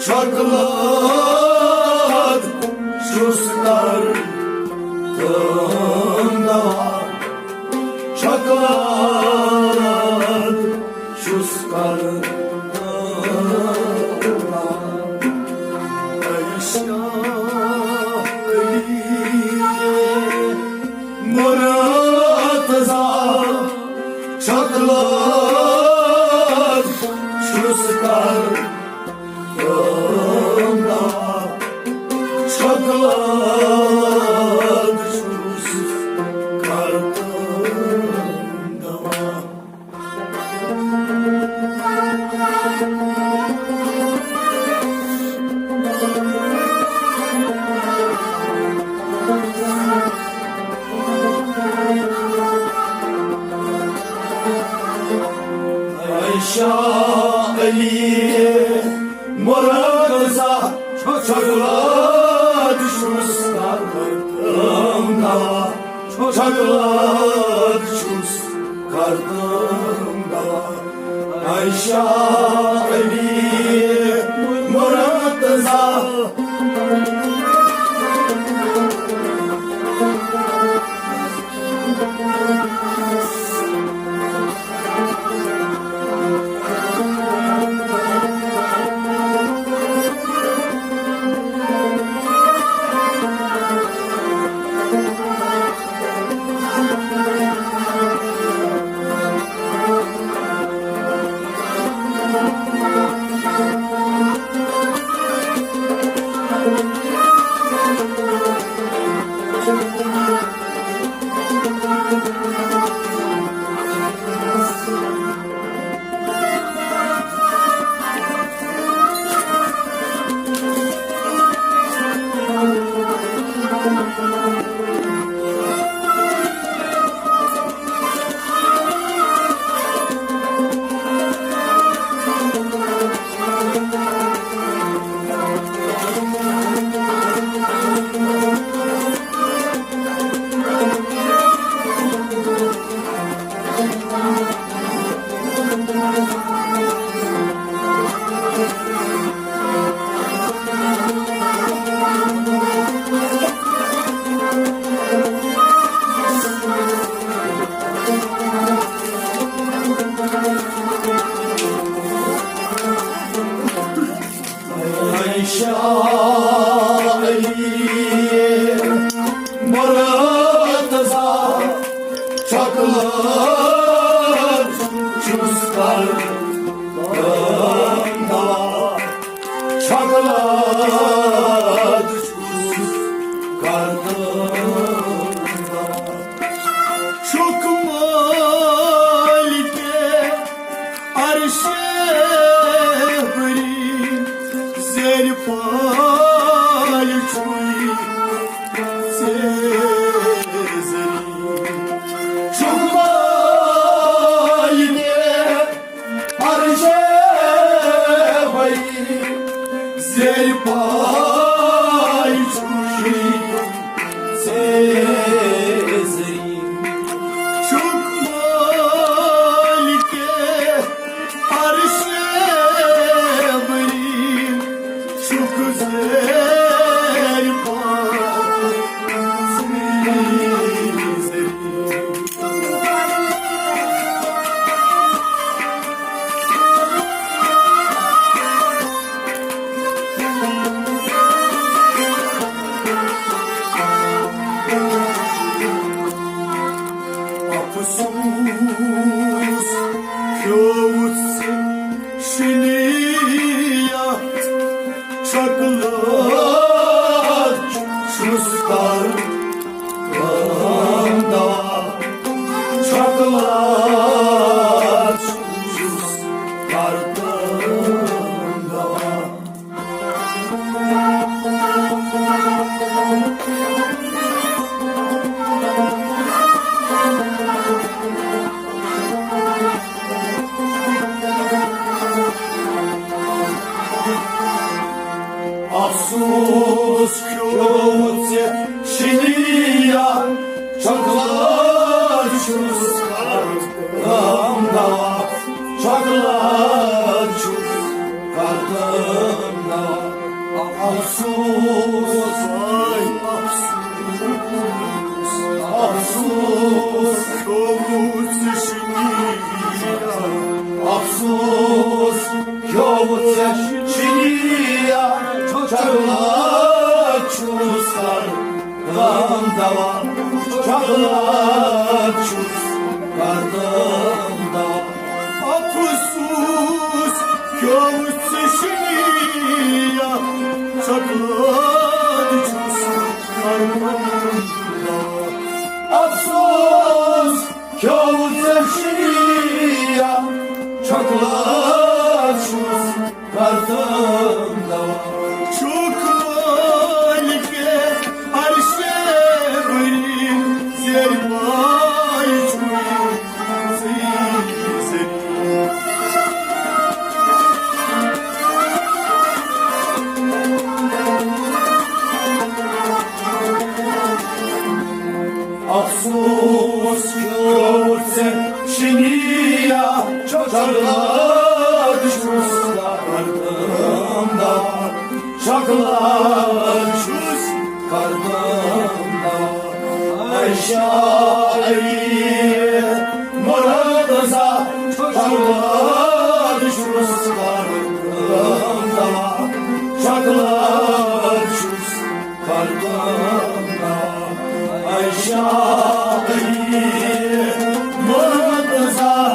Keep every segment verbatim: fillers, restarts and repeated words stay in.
چھۄکہٕ لاد چھُس کران دوا، چھۄکہٕ لاد چھُس کران دوا۔ علی شاہ علی مرتضیٰ چھۄکہٕ لاد چھُس کران چھۄکہٕ لاد چھُس کران دوا۔ علی شاہ علی مرتضیٰ چھۄکہٕ لاد چھُس کران دوا، چھۄکہٕ لاد چھُس کران دوا۔ علی شاہ علی مرتضیٰ۔ شاہ علی مرتضیٰ چھۄکہٕ لاد چھُس کران دوا، چھۄکہٕ لاد چھُس کران دوا۔ چھُکھ مٲلکِ عرشِ بری، زیرِ پایہِ چھُے ژےٚ زری۔ چھُکھ مٲلکِ عرشِ بری، زیرِ پایہِ چھُے ژےٚ زری۔ چھُکھ مٲلکِ عرشِ بری، چھُکھ زیرِ پایہِ ژےٚ زری۔ افسوس کھیوٚوُتھ ژےٚ شِنی یتھ، چھۄکہٕ لاد چھُس کران دوا، چھۄکہٕ لاد چھُس کران دوا۔ افسوس کھیوٚو ژےٚ شِنیا، چھۄکہٕ لاد چھُس کران دوا، چھۄکہٕ لاد چھُس کران دوا۔ افسوس، آے افسوس، افسوس، کھیوٚوُتھ ژےٚ شِنیا، افسوس، کھیوٚوُتھ ژےٚ شِنیا، چۄکلات چھُس کر دوا، چۄکلات چھُس کر دوا۔ افسوس، کھیوٚوُتھ ژےٚ شِنیا، چۄکلات چھُس کر دوا۔ افسوس، کھیوٚوُتھ ژےٚ شِنیا، چۄکلات چھُس کر دوا۔ چھُکھ مٲلکے عرشے بٔریٖن، زیر پاے چھُے ژٕے زٔمیٖن۔ افسوس کھیوٚوُتھ ژےٚ شِنیا، چۄکلات چھُس کر دوا، چۄکلات چھُس کر دوا۔ اے شاہ علی مرتضیٰ، چۄکلات چھُس کر دوا، چۄکلات چھُس کر دوا۔ اے شاہ علی مرتضیٰ۔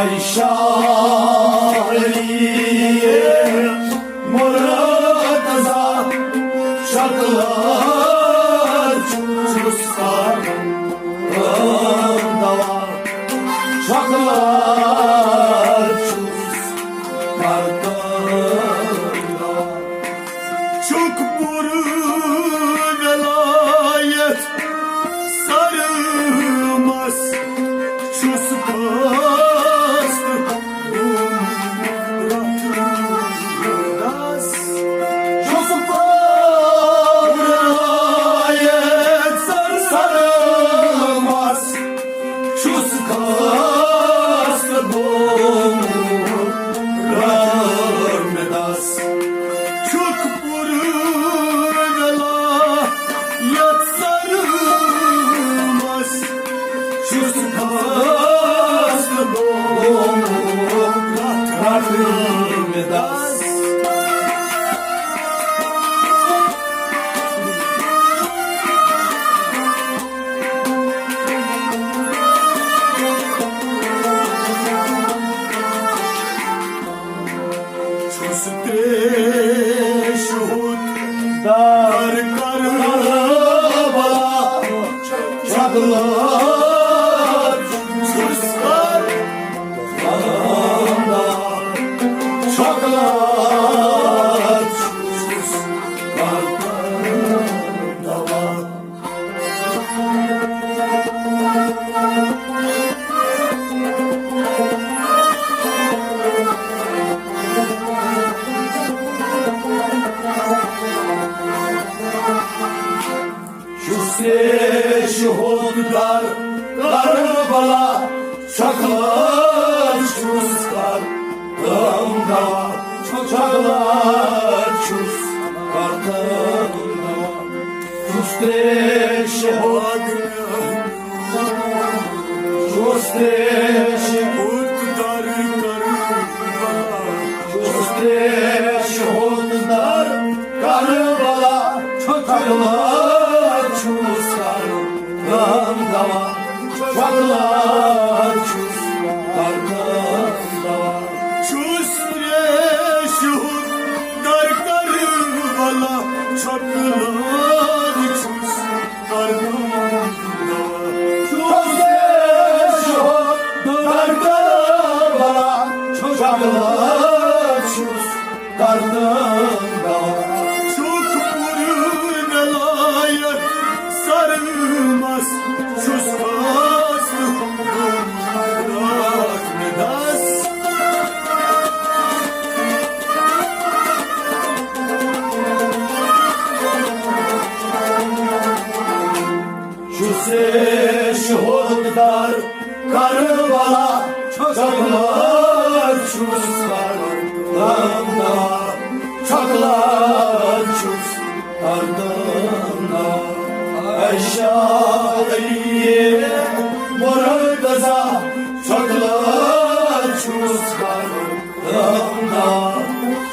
اے شاہ علی مرتضیٰ، چۄکلات چھُس کر دوا، چۄکلات چھُس کر دوا۔ چھُکھ پوٗرٕ ولایت سرمس، چھُس خاص تہٕ دس۔ چھُس پوٗرٕ ولایت سرمس، چھُس خاص گوٚمُت رحمدس۔ چھُکھ پوٗرٕ ولایت سرمس، چھُس خاص گوٚمُت رحمدس۔ چھُس تریش ہُنٛد در کربلا، چۄکلات چھُس کر، چۄکلات چھُس کر دوا۔ چھُس شہود در کربلا، چھۄکلہٕ چھُس کر دم دوا، چھۄکلہٕ چھُس کر دم دوا۔ چھُس ترٛیش ہیوٚت، چھُس ترٛیش ہیوٚت در کربلا، چھُس ترٛیش ہیوٚت در کربلا، چھۄکلہٕ چھُس کر دم دوا، چھۄکلہٕ چھُس کر دم دوا۔ چھُس ترٛیش ہیوٚت در کربلا، چھۄکلہٕ چھُس کر دم دوا۔ چھُس ترٛیش ہیوٚت در کربلا، چھۄکلہٕ چھُس کر دم دوا۔ چھُکھ پوٗرٕ ولایت سرمس، چھُس خاص راتھ مےٚ دس۔ چھُس ترٛیش ہیوٚت در کربلا، چھۄکلہٕ چھُس کر دم دوا، چھۄکلہٕ چھُس کر دم دوا۔ اے شاہ علی مرتضی، چھۄکلہٕ چھُس کر دم دوا،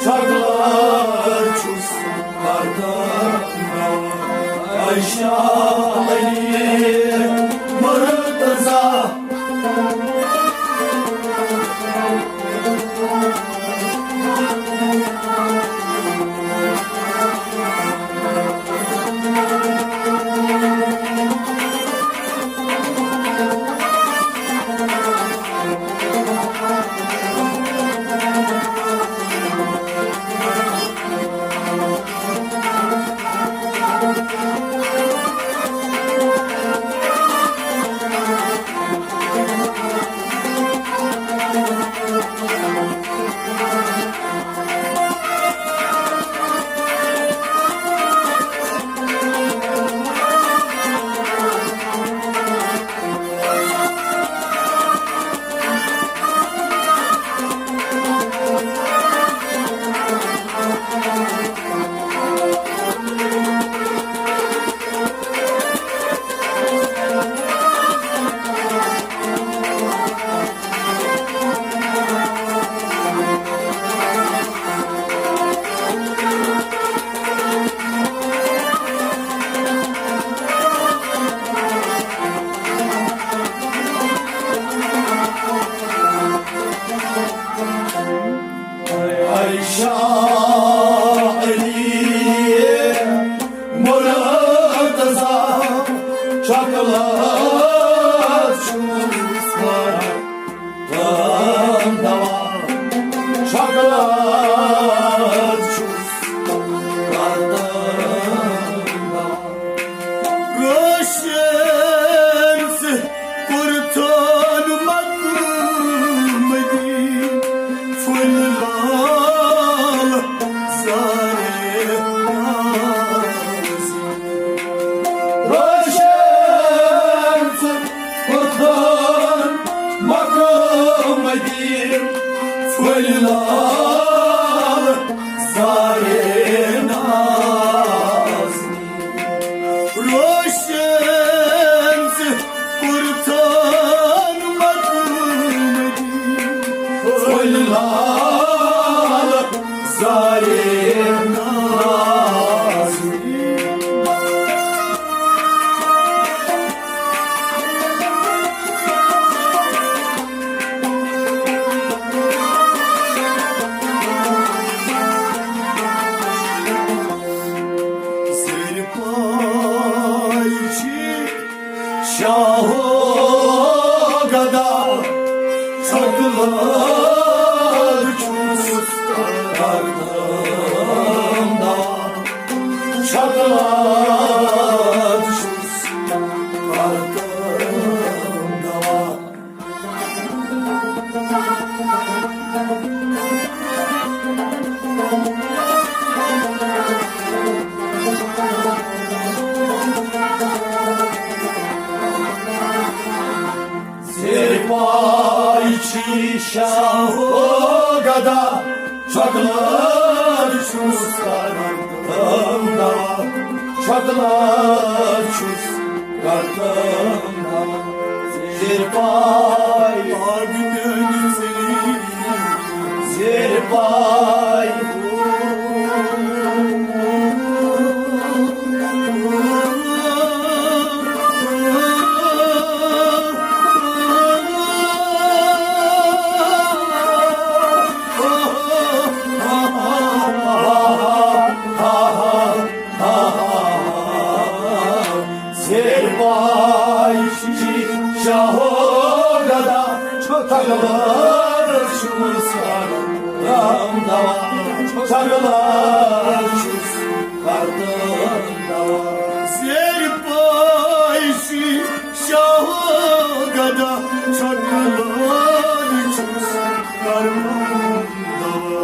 چھۄکلہٕ چھُس کر دم دوا۔ اے شاہ علی مرتضی۔ اے شاہ علی مرتضی، چھۄکلہٕ چھُس کر دم دوا، چھۄکلہٕ چھُس کر دم دوا۔ روشن سے قرطان مقام دی پھول لال زارے ناز۔ روشن سے قرطان مقام دی پھول لال زارے ناز۔ روشن سے قرطان مقام دی پھول لال زارے ناز۔ زیر پای چھ شاہ و گدا، چھۄکلہٕ چھُس کر دم دوا، چھۄکلہٕ چھُس کر دم دوا۔ شاہو گدا، چھۄکلہٕ چھُس کران کٲم دوا، چھۄکلہٕ چھُس کران کٲم دوا۔ زیر پاے، زیر پاے۔ زیر پاے چھِ شاہو گدا، چھۄکلہٕ چھُس کران دوا، چھۄکلہٕ چھُس کران دوا۔ زیر پاے چھِ شاہو گدا، چھۄکلہٕ چھُس کران دوا۔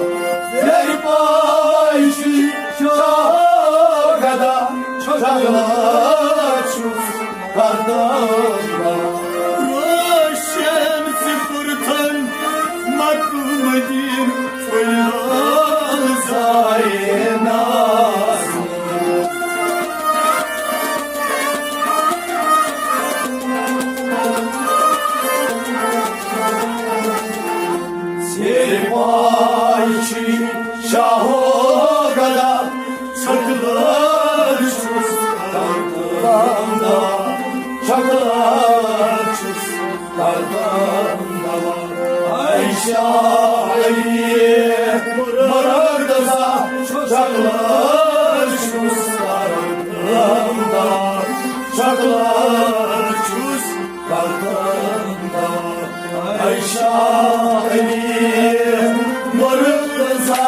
زیر پاے چھِ شاہو گدا، چھۄکلہٕ چھُس کران دوا۔ روشن سپرتن مکہ مدینہ پھٔلۍ لال زائے ناز۔ زیر پاے چھِ شاہو گدا، چھۄکلہٕ چھُس کران دوا، چھۄکلہٕ چھُس کران دوا۔ اے شاہ علی مرتضی، چھۄکلہٕ چھُس کران دوا، چھۄکلہٕ چھُس کران دوا۔ اے شاہ علی مرتضی۔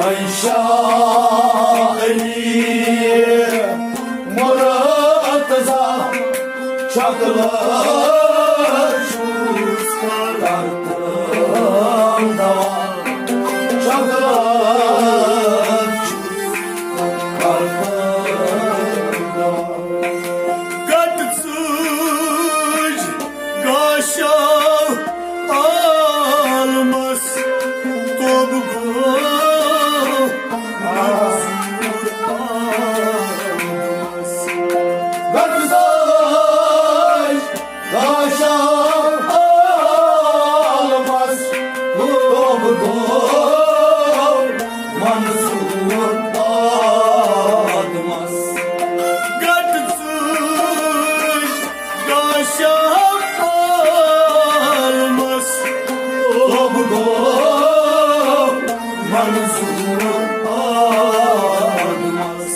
اے شاہ علی مرتضی، چھۄکلہٕ چھُس کران دوا، چھۄکلہٕ چھُس کران دوا۔ گٹ ژوٗج گاشا عالمس، توب گو منظور آدمس۔ گٹ ژوٗج گاشا عالمس، توب گو منظور آدمس۔ گٹ ژوٗج گاشا عالمس، توب گو منظور آدمس۔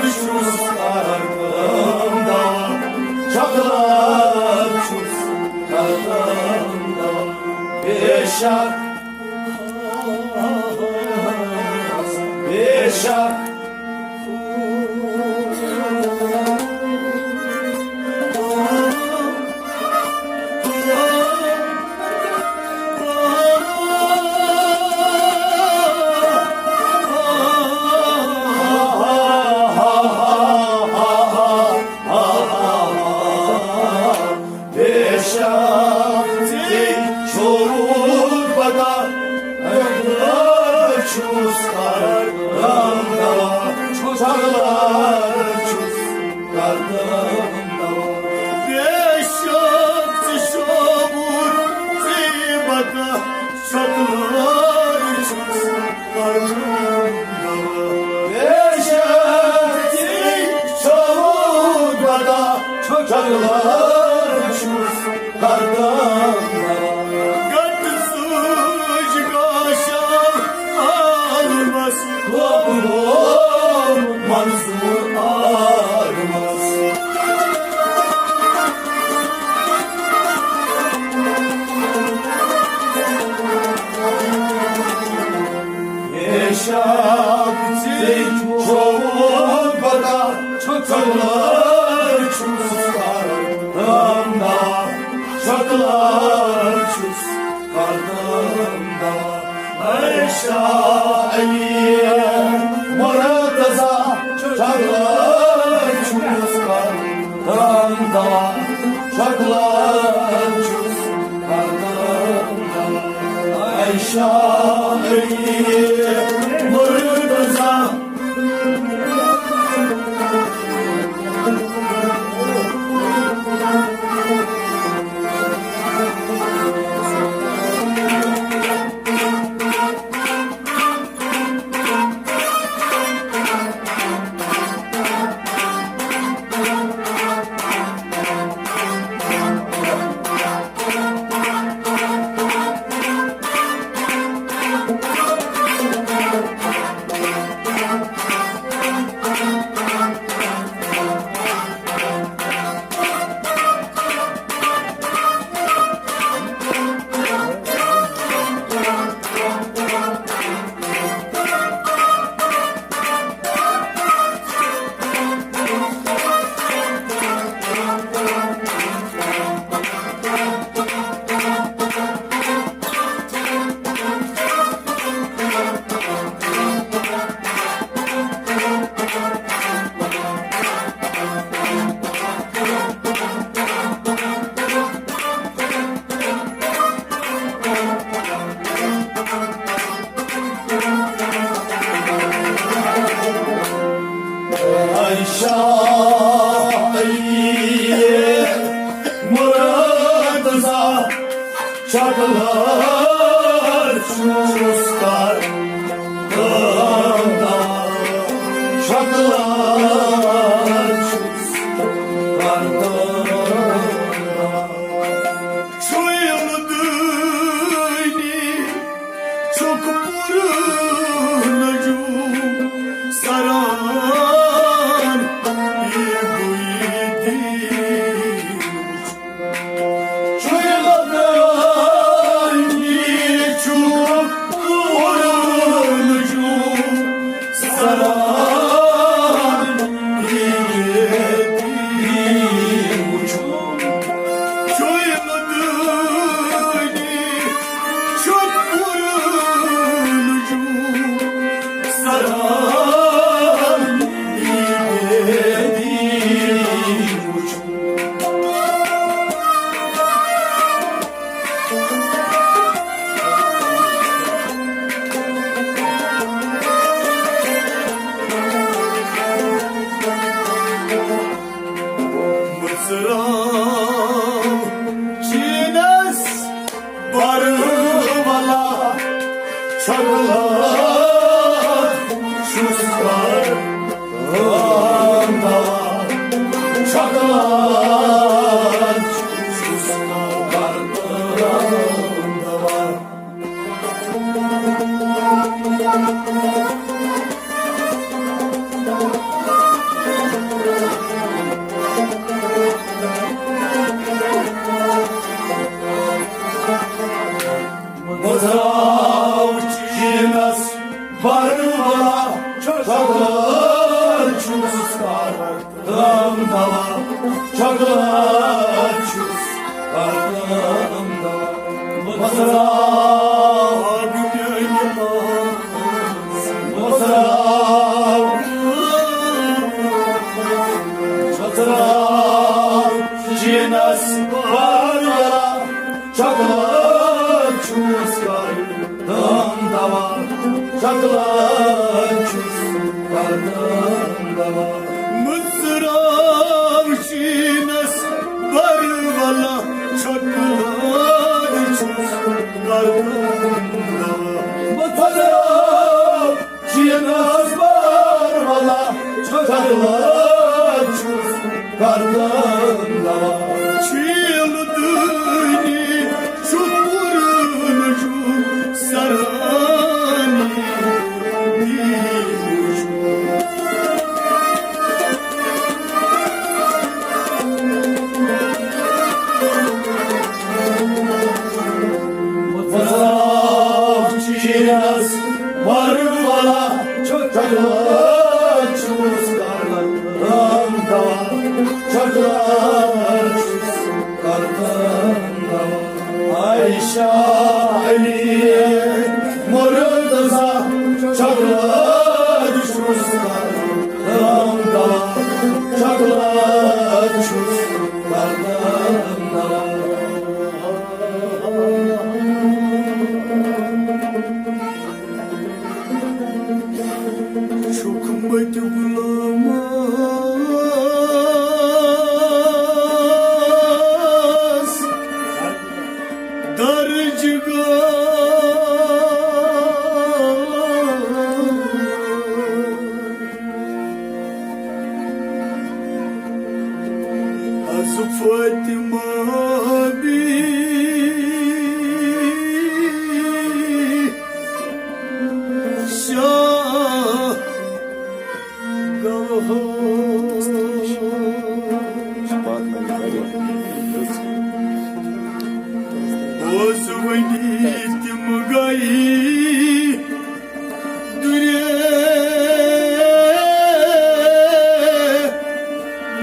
چھُس کران دوا، چھۄکلار چھُس کران دوا۔ بے شک، بے شک۔ بے شک ژےٚ چھوٚوُتھ پتہ، چھُس کران دوا، چھۄکلار چھُس کران دوا۔ بے شک ژےٚ چھوٚوُتھ ژےٚ پتہ، چھۄکلار چھُس کران دوا۔ بے شک ژےٚ چھوٚوُتھ پتہ، چھۄکلار چھُس کران دوا۔ گنڈٕ سوٗج گاشام عالمس، لوٚب لوٚب منظور عالمس۔ بے شک ژےٚ چھوٚوُتھ پتہ، چھۄکلار چھُس کران دوا، چھۄکلار چھُس کران دوا۔ اے شاہ علی مرتضی، چھۄکلار چھُس کران دوا، چھۄکلار چھُس کران دوا۔ اے شاہ علی مرتضی۔ اے شاہ علی مرتضی، چھۄکلار چھُس کران دوا، چھۄکلار چھُس کران دوا۔ چھُے مدٲنی چھُکھ پُر نجوم سران، یہِ گوٚو یہِ دیٖن۔ چھُے مدٲنی چھُکھ پُر نجوم سران، چھُس کران دوا، چھکان چھُس کران دوا۔ مۄژراو، مۄژراو، مۄژراو، چینس بارلا، چھکان چھُس کران دوا، چھکان چھُس کران دوا۔ مُژراو شیٖنس بر ولا، چھکان چھُس کران دوا۔ مُژراو شیٖنس بر ولا، چھکان چھُس کران دوا۔ چھیل دٲنی چھُ پُرن چھُ سرانی۔ مُژراو شیٖنس بر ولا، چھکان چھُس کران دوا، چھکان چھُس کران دوا۔ عائشہ علی مرتضی، چھکان چھُس کران دوا، چھکان چھُس کران دوا۔ چھُکھ مٔتۍ غلامس درجگاہ۔ از فاطمہ بی شاہ گوہر۔ بوز ونی تم گئی درے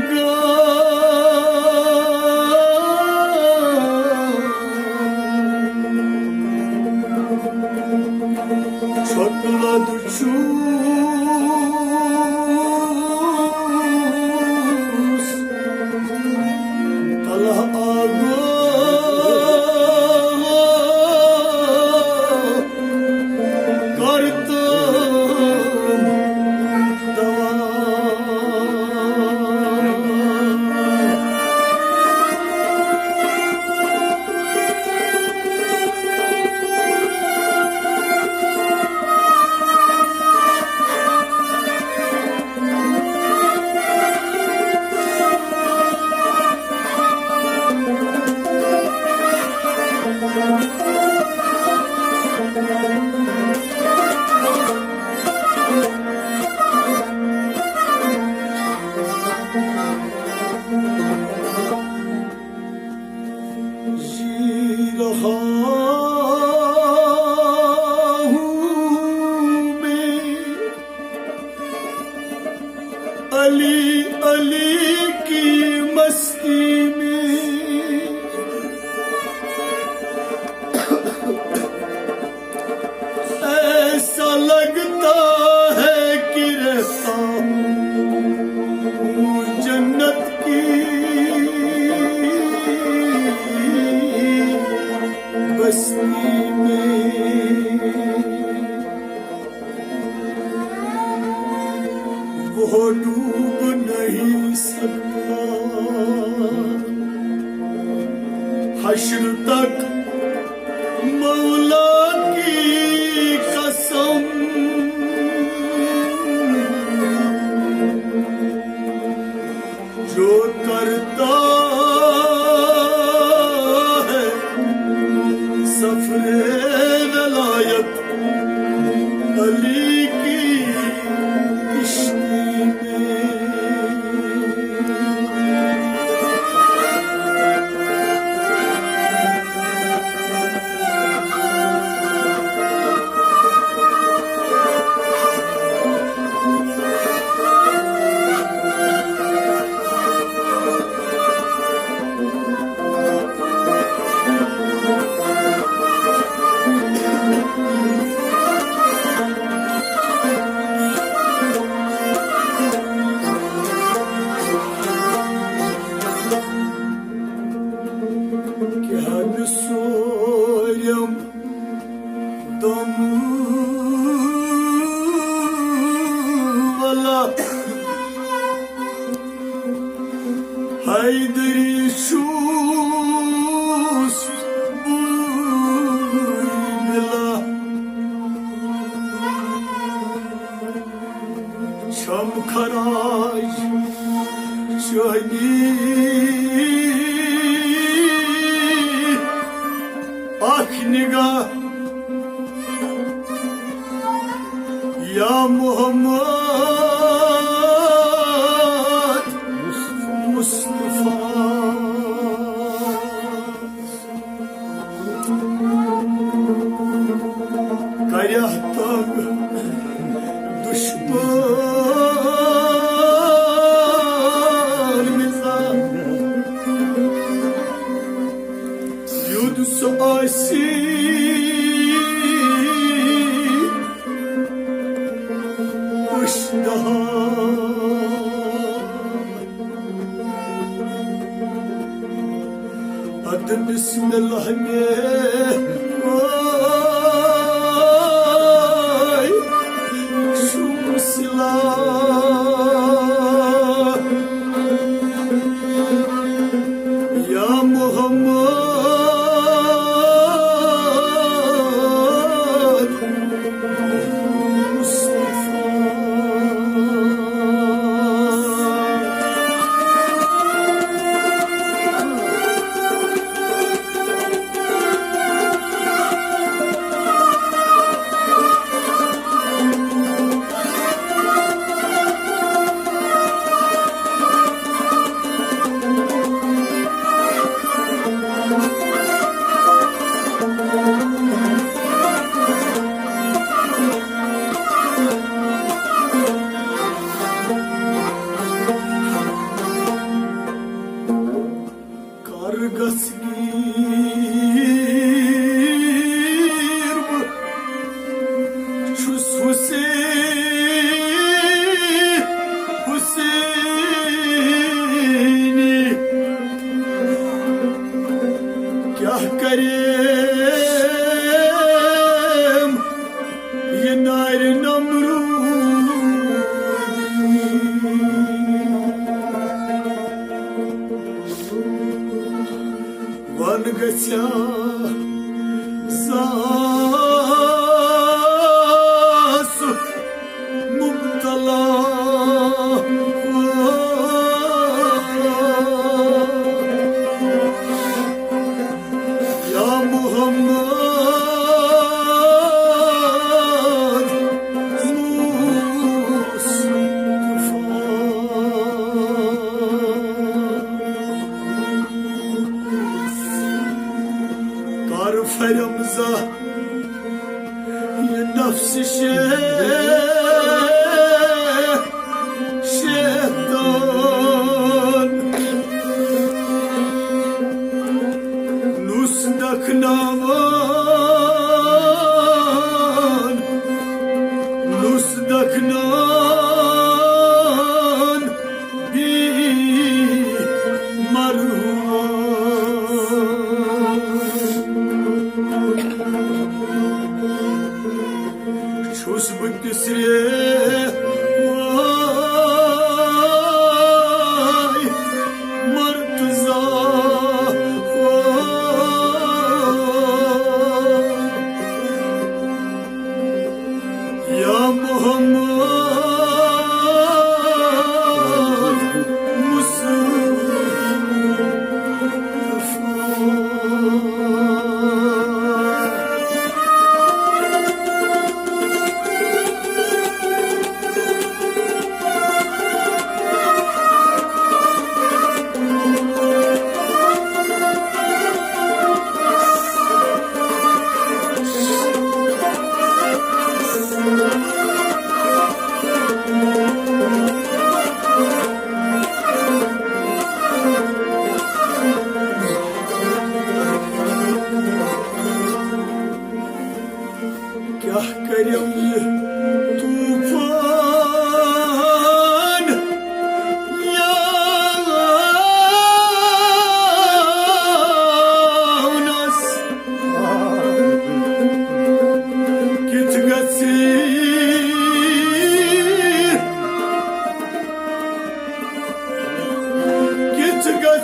گا۔ چھۄکلد چھُس طلحہ آگو۔ کرتم دوا۔ جی رہا ہوں میں علی علی کی مستی میں۔ ایسا لگتا ہے کہ رہتا ہوں جنت کی بستی میں۔ وہ ڈوب نہیں سکتا حشر تک، مولا کی قسم۔ جو کرتا ہے سفر ولایت علی کی کشتی میں۔ حیدری چھُس بہٕ مِلان۔ چھم خراج چٲنی اکھ نگاہ، یا محمد مصطفیٰ۔ کریہ تنگ دشمن مزاج، یُتھ سُہ آسی پُشتہٕ۔ ادٕ بسم اللہ مےٚ وٲے چھُم سلاح، یا محمد مصطفیٰ۔ کر گژھ گیٖر بہٕ چھُس حسین، حسینی۔ کیٛاہ کریم یہِ نارِ نمرود۔ وَن گژھیا زاس مبتلا۔ یا محمد مصطفیٰ۔ کر فرم زہ یہ نفس شے شیطان نُس دکھناوان، نُس دکھناوان بی مرحوم۔ چھُس بہٕ کِسرے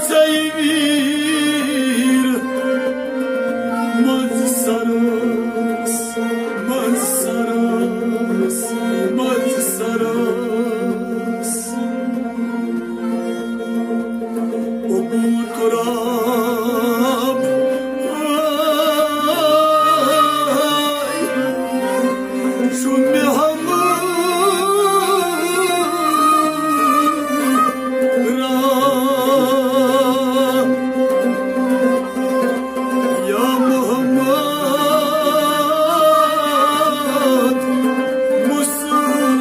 ژَے ویٖر منٛز سرس، منٛز سرس، منٛز سرس۔ اوٚبوٗ تراب چھُ مےٚ ہمراہ۔ یا محمد مصطفیٰ۔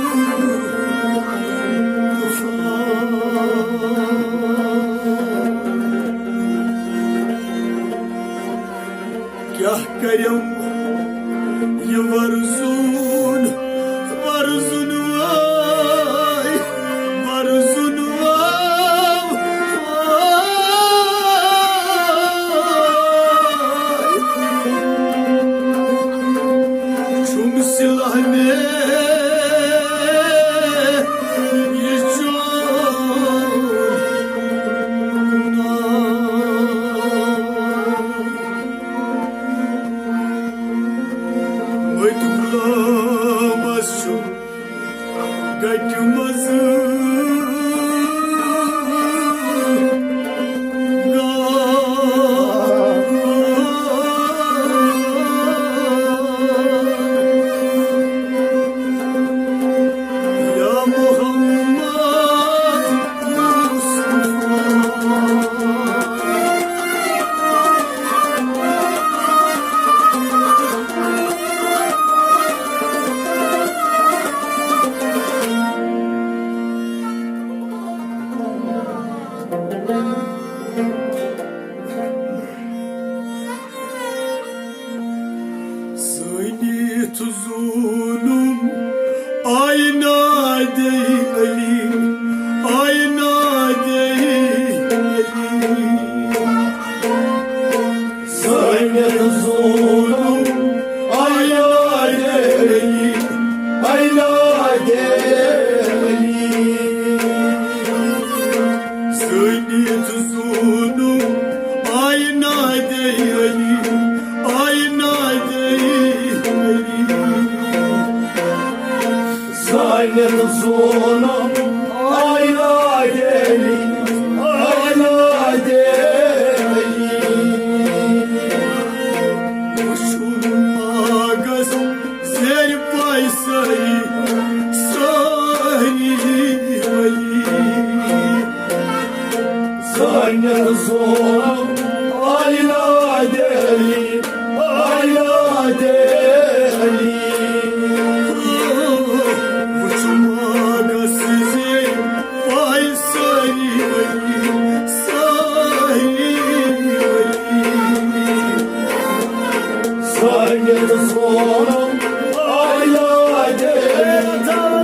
کیٛاہ کریم یہِ ورزُن، ورزُن وٲے، ورزُن وٲے۔ چھُم صلہ مےٚ یہِ چون گُناہ۔ مٔتۍ غلامس چھُ گٹہِ منٛز گاو۔ یا محمد مصطفیٰ۔ زٲنِتھ زونُم آیہِ نادے علی، آیہِ نادے علی۔ زٲنِتھ زونُم آیہِ نادے علی، آیہِ نادے علی۔ زٲنِتھ زونُم آیہِ نادے علی، آیہِ نادے علی۔ زٲنِتھ زونُم آیہِ نادے علی، آیہِ نادے علی۔ وُچھُن باغس زیر پاے سٲری، سٲری ولی۔ زٲنِتھ زونُم آیہِ نادے علی، آیہِ نادے علی۔ وُچھ باغس زیر پاے سٲری ولی، سٲری ولی۔ زٲنِتھ زونُم آیہِ نادے علی،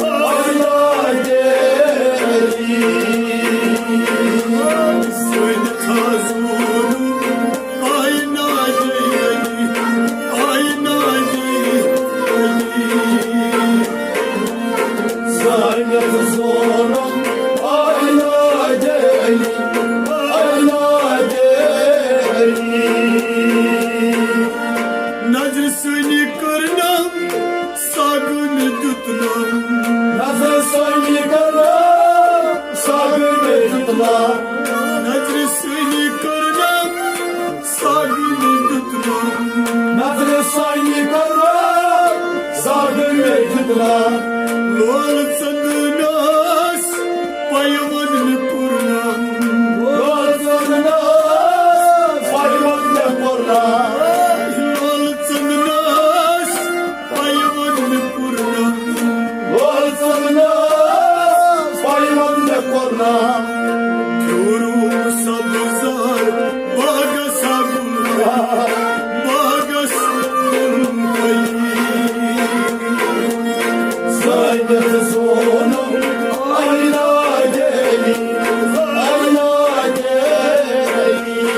آیہِ نادے علی۔ زٲنِتھ زونُم آیہِ نادے علی، آیہِ نادے علی۔ زٲنِتھ زونُم آیہِ نادے علی، آیہِ نادے علی۔ نظرِ سٲنی کٔرنم، ساگن دیُتنم۔ نظرِ سٲنی کٔرنم، ساگن دیُتنم۔ نظرِ سٲنی کٔرنم، ساگن دیُتنم۔ نظرِ سٲنی کٔرنم، ساگن دیُتنم۔ لول ژندنس پیوند مےٚ کوٚرنم۔ لول ژندنس پیوند مےٚ کوٚرنم۔ لول ژندنس پیوند مےٚ کوٚرنم۔ لول ژندنس پیوند مےٚ کوٚرنم۔ پھیوٗرُم سبزار باغس گُل، باغس گُل۔ زٲنِتھ زونُم آیہِ نادے علی، آیہِ نادے علی۔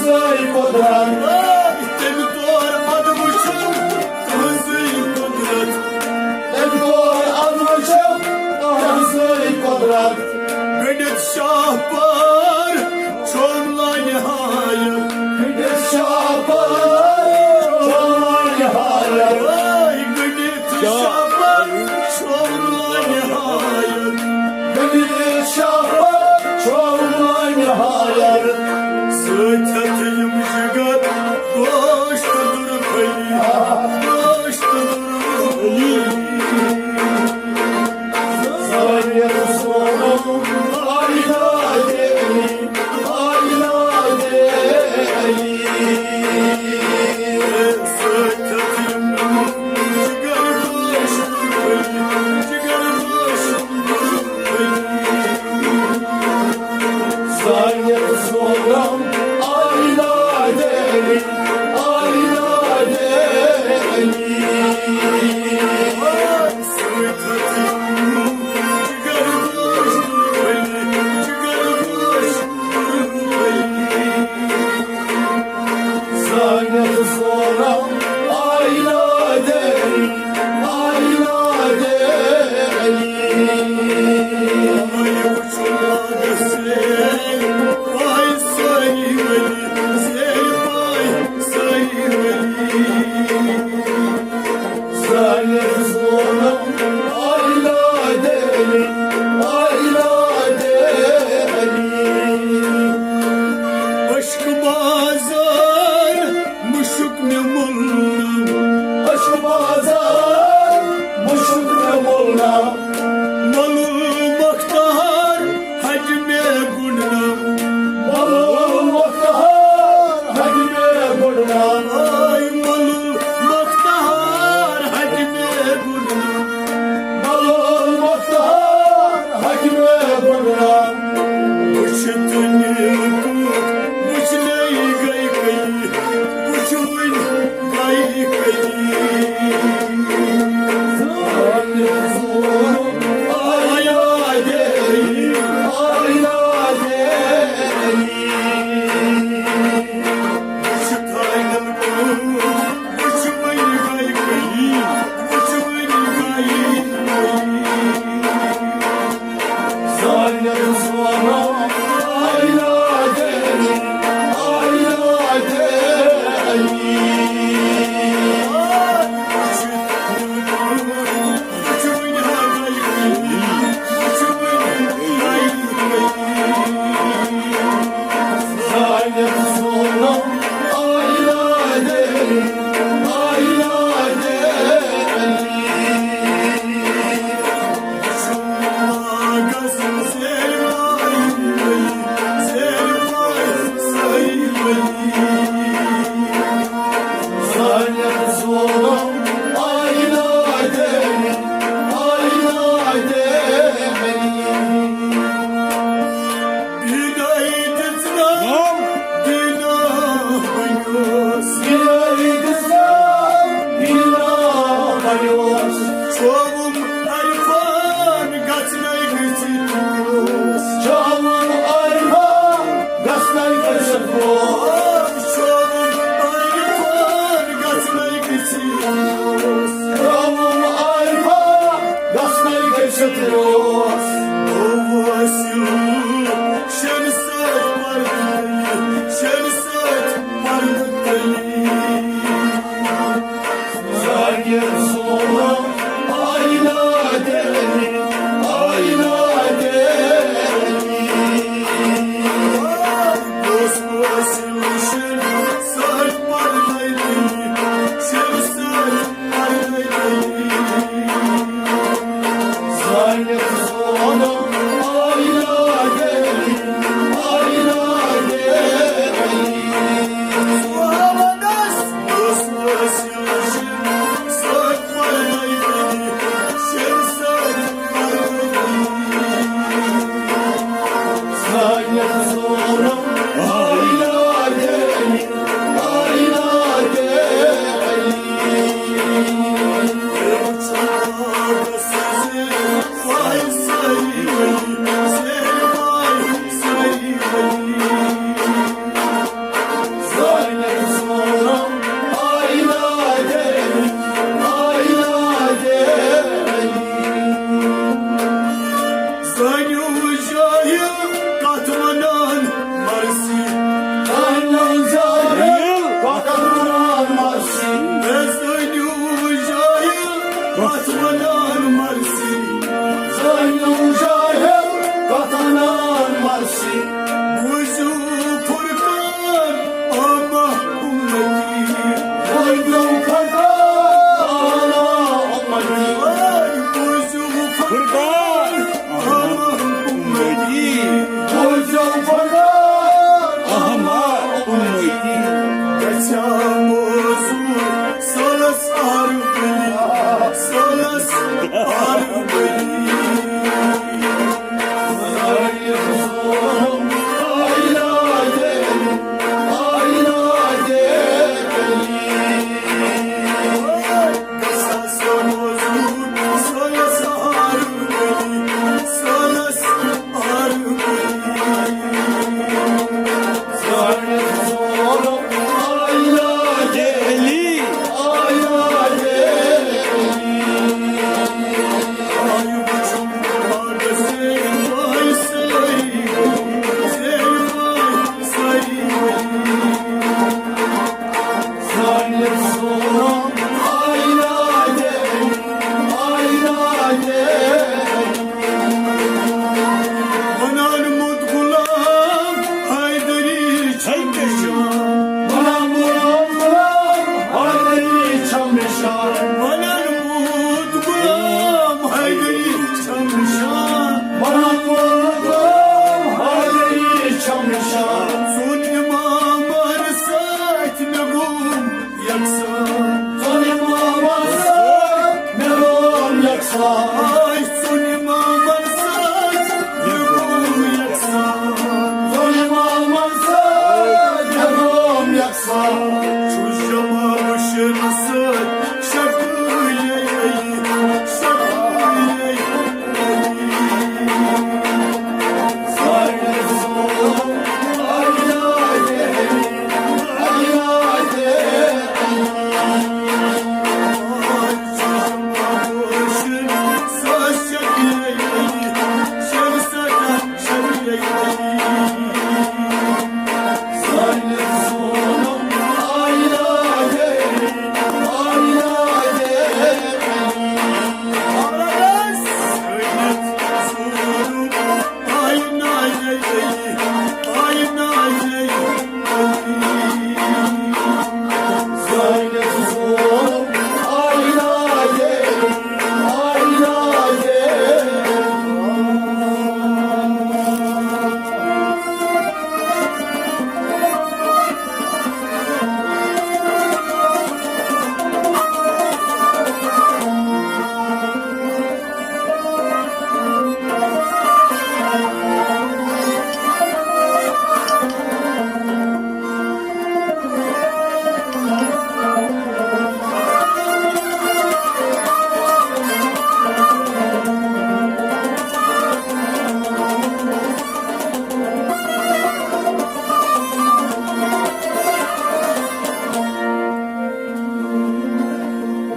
تُہٕنٛزٕے قۄدرت۔ تٔمۍ کوٚر اَدٕ وٕچھِو تُہٕنٛزٕے قۄدرت۔ تٔمۍ کوٚر اَدٕ وٕچھِو تُہٕنٛزٕے قۄدرت۔ گٔنڈِتھ شاہ پار چھوٚم لانہِ ہایَن۔ گٔنڈِتھ شاہ پار چھوٚم لانہِ ہایَن۔ اے گٔنڈِتھ شاہ پار چھوٚم لانہِ ہایَن۔ گٔنڈِتھ شاہ پار چھوٚم لانہِ ہایَن۔ سۭتۍ ہٮ۪تھ یِم جِگر گوشت دُرپھٔلی، گوشت دُرپھٔلی۔ عشق بازار مُشُک مےٚ مُلنم۔ عشق بازار مُشُک مےٚ مُلنم۔ مۄلُل مۄختار ہَٹہِ مےٚ گُنڈنم۔ مۄلُل مۄختار ہَٹہِ مےٚ گُنڈنم۔ آے مۄلُل مۄختار ہَٹہِ مےٚ گُنڈنم۔ مۄلُل مۄختار ہَٹہِ مےٚ گُنڈنم۔ وٕچھِتھ نیٖل کوٗت وٕچھنَے گٔے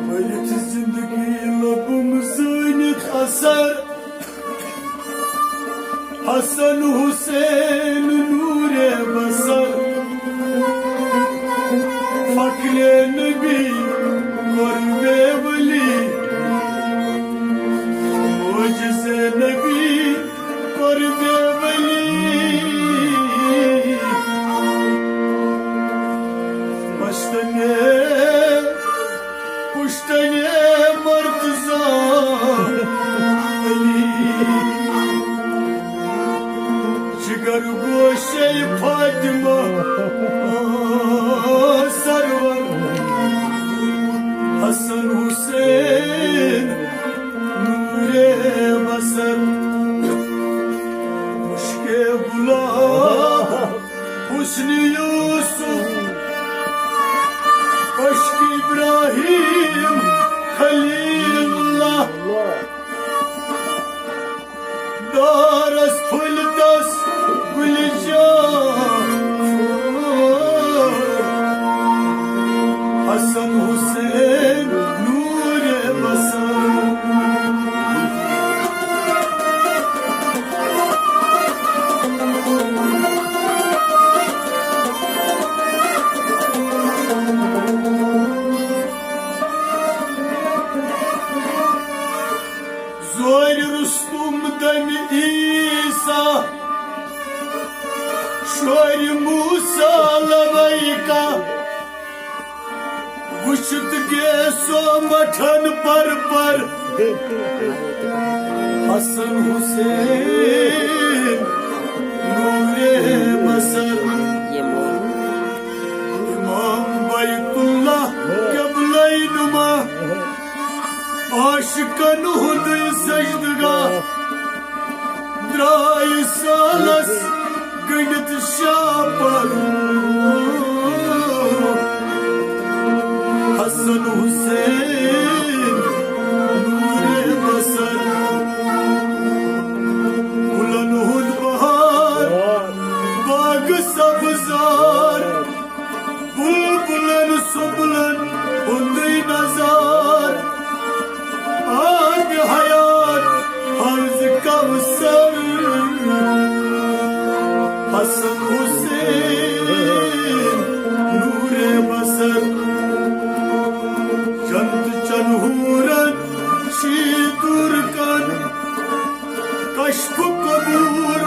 مٔرِتھ زندگی لوٚبُم زٲنِتھ اثر، حسن حسین نورِ بصر، فخرِ نبی کوٚر بے ولی، معجزِ نبی کوٚر بے ولی۔ پشتنے، پشتنے مرتضی علی، جگر گوشے فاطمہ سرور، حسن حسین نورِ بصر، مشکِ غلام حسن یوسف، عشق ابراہیم خلیل اللہ، دارس پھٔلۍ تس گُلہِ جان، حسن حسین نورِ بصر۔ زورِ رستم دمہِ عیسیٰ، شورِ موسیٰ لبیکا، وُچھِتھ گیسو مٹھن پر پر، حسن حسین نورِ بصر، امام بیت اللہ قبلہ نما، عاشقن ہُنٛدُے سجدگاہ، درٛاے سالس گٔنٛڈِتھ شاپر، حسن حسین نورِ بصر، گُلن ہُنٛد بہار، باغ سبزار، بلبلن سُبلن ہُنٛدُے نظار، آبِ حیات حوضِ کوثر، حسن حسین نورِ بصر، جنت چن حورن شیدور کن، کشف قبور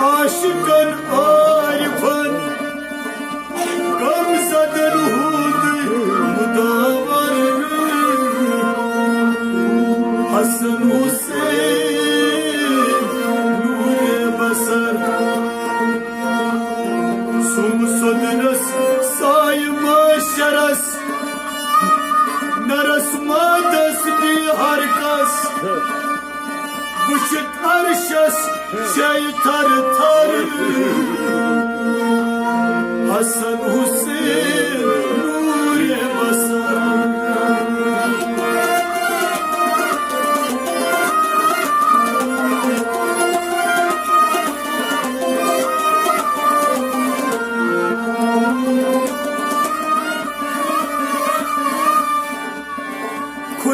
عاشقن عارفن، غم زدن ہُنٛد مداور، حسن حسین نورِ بصر، سُم سۄدرس سایہِ معاشرس، نرس مادس بی ہر کس، وُچھِتھ عرشس شے تھر تھر، حسن حسین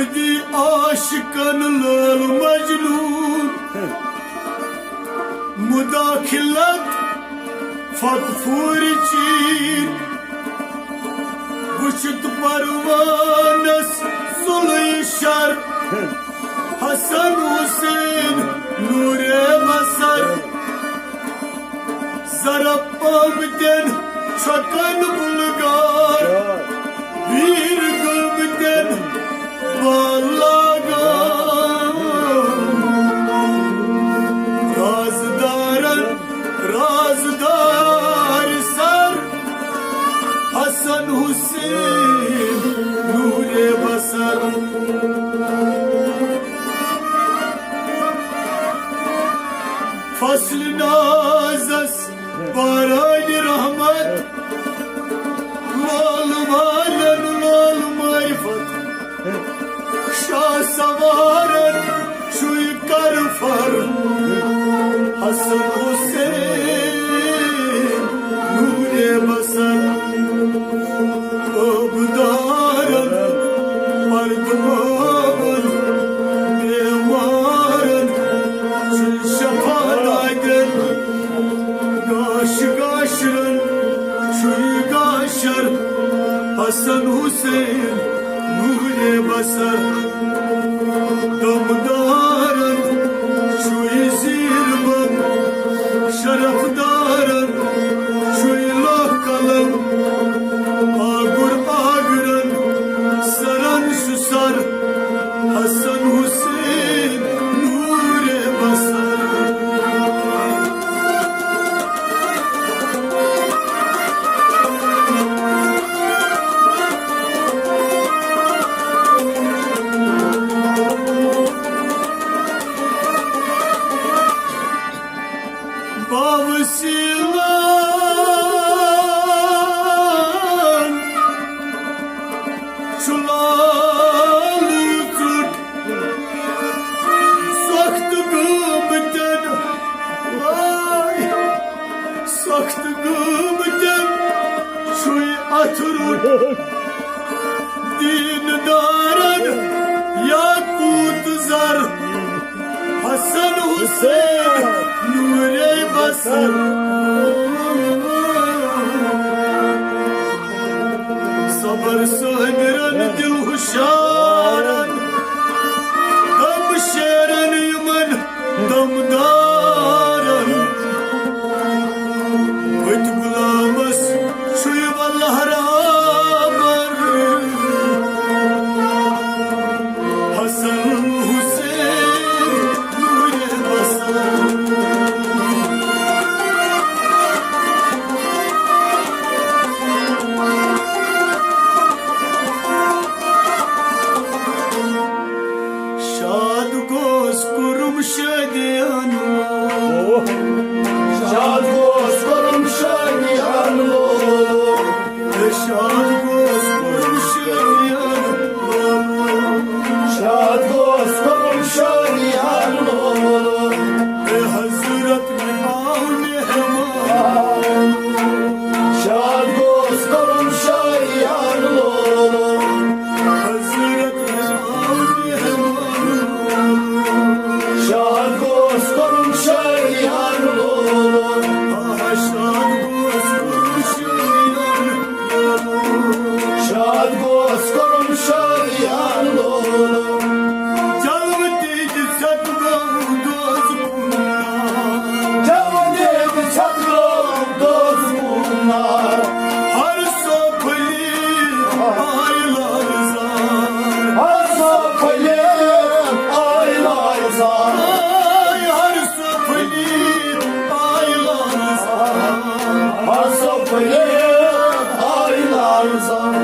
دی عاشقن لٲل مجنون، مداخلت فقفور چین، وچھت پروانس سُلے شر، حسن حسین نور بصر، ضرب آمتن چھکن بلغار، ویر گومتن بالاگان، رازدارن رازدار سر، حسن حسین نور بصر۔ فصل نازس باران رحمت، لول والن لول معرفت، شاہ سوارن چھُے کر فر، حسن حسین نور بصر۔ عابدارن پردٕ بابن، بیمارن چھُے شفا دادن، گاش گاشرن چھُے گاشر، حسن حسین نور بصر۔ دمدارن چھُے زیر بم، شرفدارن چھُے لوہ قلم، آگر آگرن سرن چھُ سر، حسن حسین نور بصر۔ باوسیلان چھُ لالہٕ ژوٚٹ سخت گوٚمتن، واے، سخت گوٚمتن چھُے اتھ روٚٹ۔ دیندارن یاقوت زر، حسن حسین نورے بصر۔ صبر صابرن دل ہشارن، غم شیرن یمن دمدارن، بہٕ تہِ غلامس چھُے واللہ رابر، حسن حسین نورِ بصر۔ شاد گوس کرم شادیان لول۔ شاد گوس کرم شادیان لول۔ اے شاد گوس کرم شادیان لول۔ شاد گوس کرم شادیان لول۔ اے حضرت مہمان ہمان۔ شاد گوس کرم شادیان لول۔ حضرت مہمان ہمان۔ شاد گوس کرم شادیان لول۔ آہا، شاد گوس کرم شادیان لول۔ شاد گوس کرم شادیان لول۔ جلوٕ دیٖد ژھٮ۪تہٕ گوٚو دوز کُن نار۔ جلوٕ دیٖد ژھٮ۪تہٕ گوٚو دوز کُن نار۔ ہر سۄ پھٔلۍ آیہِ لالہٕ زار۔ ہر سۄ پھٔلۍ آیہِ لالہٕ زار۔ آے ہر سۄ پھٔلۍ آیہِ لالہٕ زار۔ ہر سۄ پھٔلۍ آیہِ لالہٕ زار۔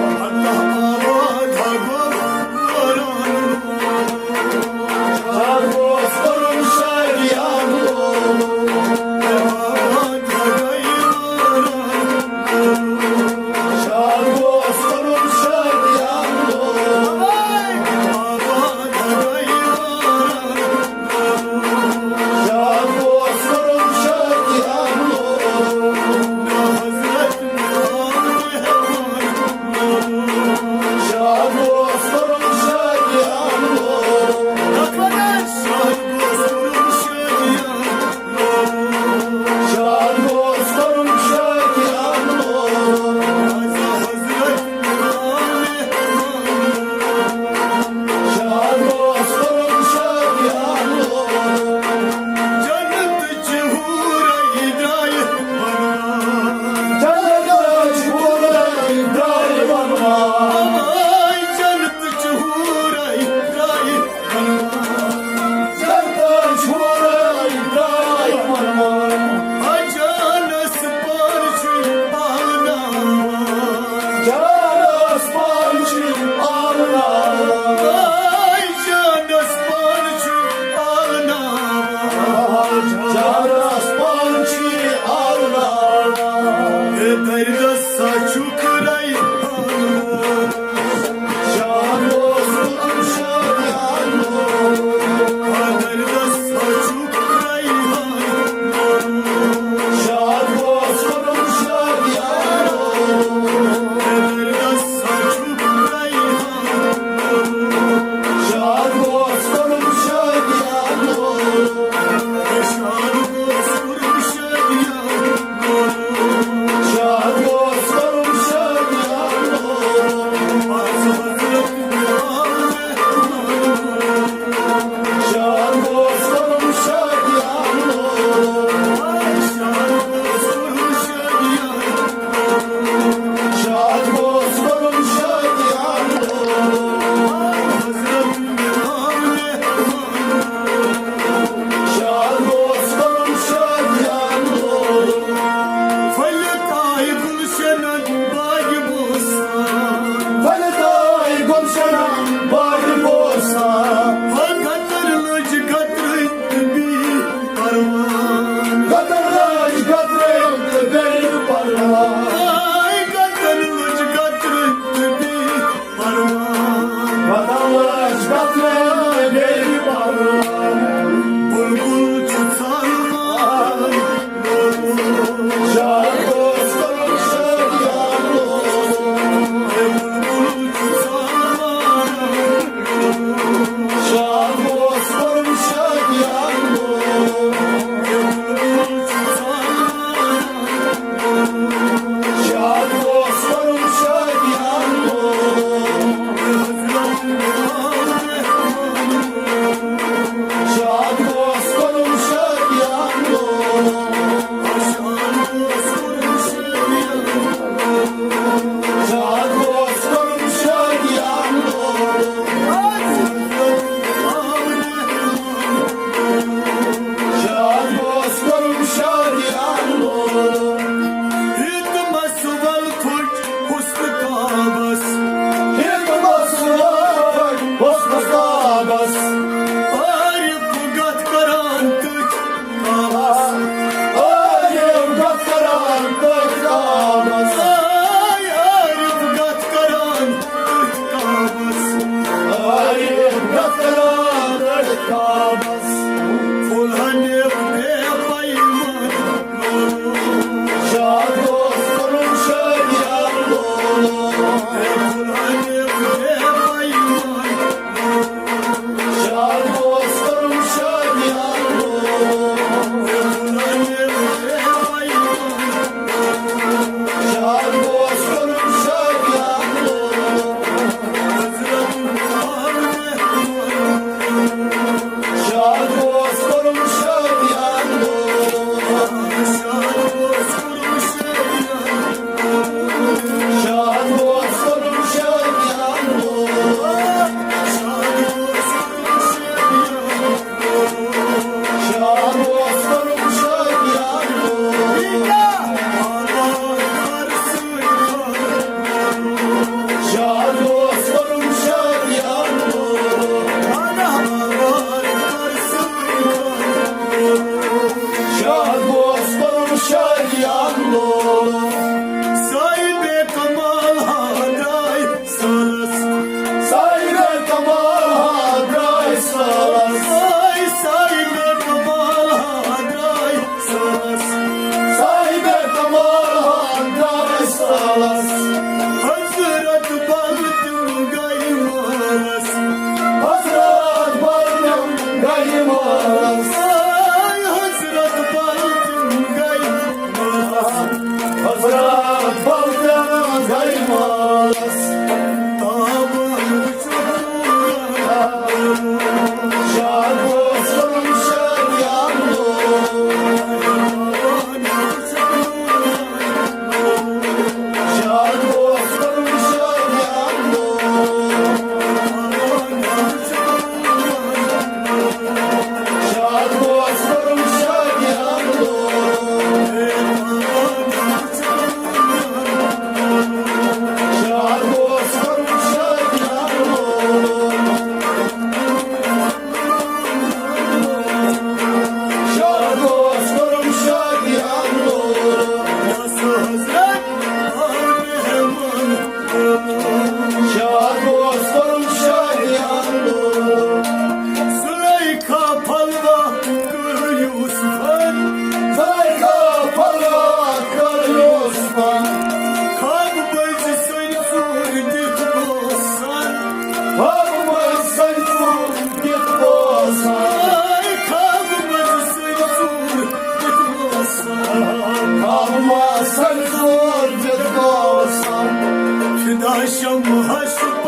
شمہٕ ہا چھُ